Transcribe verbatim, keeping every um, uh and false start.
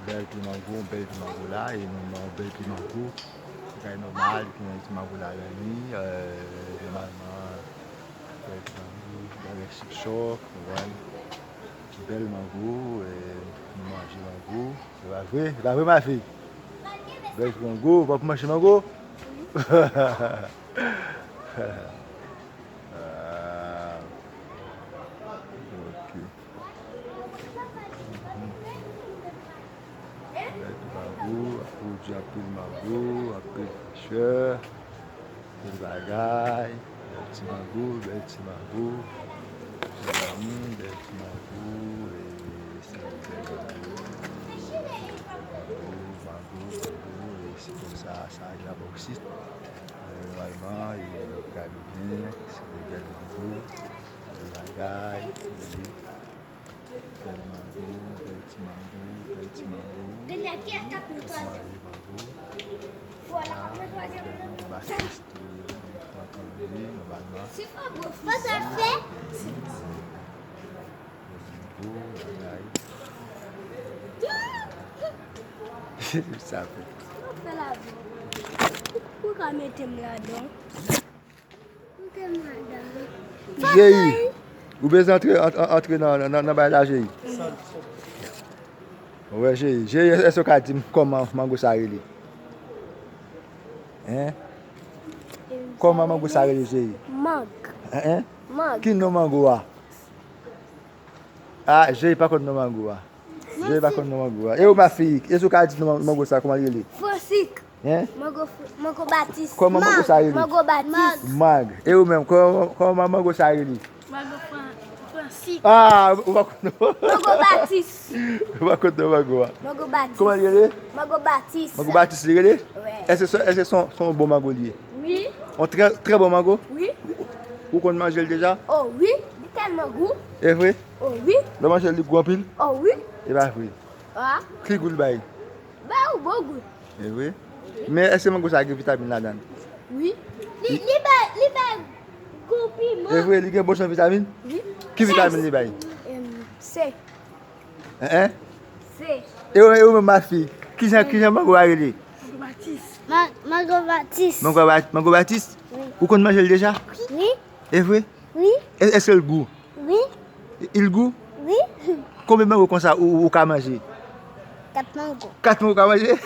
Bèl pye mango, bèl pye mango la, e nou nan bèl pye mango. Se kay nòmal, ki nan ti mango la, la, li, euh, nòmalman, bèl pye mango, avèk chip chòk, ou konprann. Bèl mango, e nou manje mango. Se pa vre? Se pa vre, mafi? Bèl pye mango, w ap manje mango? Ah, ok. Bèl ti mango, ap pwodui anpil mango, anpil frechè, anpil bagay. Bèl ti mango, bèl ti mango. Mezanmi, bèl ti mango, e se bèl mango. Bèl mango, mango, mango, e se konsa, sa, sa, sa, boksit. Nòmalman, e, yo pral byen, se de bèl mango, de bagay, e, bèl mango, bèl ti mango, bèl ti mango. Bèl mango, mango. Ah, bèl mango, batis, tou, nòmalman. Sa fè. Ou ka mete m ladan. Mete m ladan. Jeyi, ou bezwen antre, ant-, ant-, antre nan, nan, nan bay la, Jeyi? Wè, Jeyi. Jeyi, èske w ka di m kòman mango sa rele? Hein? Kòman mango sa rele, Jeyi? Mang. Hein, hein? Mang. Ki non mango a? Ah, Jeyi pa konn non mango a. Jeyi pa konn non mango a. E ou, mafi, èske w ka di non mango sa, kòman li rele? Fransik. Hein? Mango fr-, mango batis. Kòman mango sa rele? Mango batis. Mag. E ou menm, kòman, kòman mango sa rele? Mango fran-, fransik. Ah, ou pa konn non. Mango batis. Ou pa konn non mango a. Mango batis. Kòman li rele? Mango batis. Mango batis li rele? Wè. Èske se, èske se yon, se yon bon mango li ye? Wi. Yon trè, trè bon mango? Wi. Ou konn manje l deja? Oh, wi. Li tèlman gou. E vre? Oh, wi. Lè w manje l, li gou anpil? Oh, wi. E pa vre? Ah. Ki gou l bay? Bay ou bon gou. E vre? Men èske mango sa gen vitamin ladan l? Wi. Li, li bay, li bay gou piman. E vre, li gen bon jan vitamin? Wi. Ki vitamin li bay? Em, C. Hein, hein? C. E ou, e ou menm, mafi, kijan, kijan mango a rele? Mango batis. Ma-, mango batis. Mango ba-, mango batis? Wi. Ou konn manje l deja? Wi. E vre? Wi. E, èske l gou? Wi. Li gou? Wi. Konbyen mango konsa ou, ou ka manje? Kat mango. Kat mango ou ka manje?